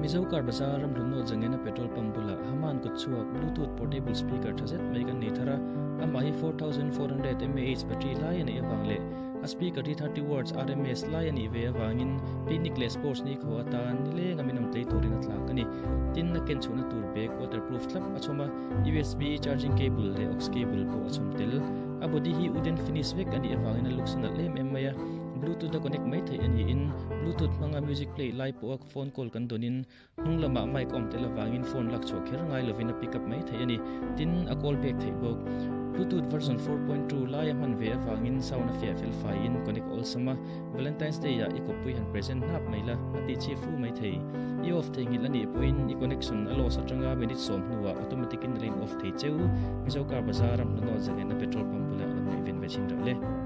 Mizo Car Bazar ramhlun nawt zangena petrol pump bulah Haman kawtchhuak Bluetooth portable speaker tha zet mai kan nei thar a, amah hi 4400 mAh battery lai a neih avang leh a speaker hi 30 watts RMS lai a nih ve avangin picnic leh sports ni khaw atan nileng a min awm tlei turin a tlak a ni. Tin, a ken chhuahna tur bag waterproof thlap a chhawm a, USB charging cable leh aux cable pawh a chhawm tel. A body hi wooden finish vek a nih avangin a looks a nalh em em mai a, Bluetooth a connect mai theih a niin Bluetooth hmanga music play lai pawha phone call kan dawnin hnung lamah mic a awm tel avangin phone lak chhuah kher ngai lovin a pick up mai theih a ni. Tin, a call back theih bawk. Bluetooth version 4.2 lai a hman ve avangin sound a fiah fel faiin connect awlsam a, Valentine's Day ah i kawppui han present hnap mai la, a tih chi fu mai thei. I off theihnghilh a nih pawhin i connection a loss atanga minute sawm hnuah automatic in a la in off thei cheu. Mizo Car Bazar a hmuhnawt zalen a petrol pump bulah rawn ngaihven ve chhin reuh le.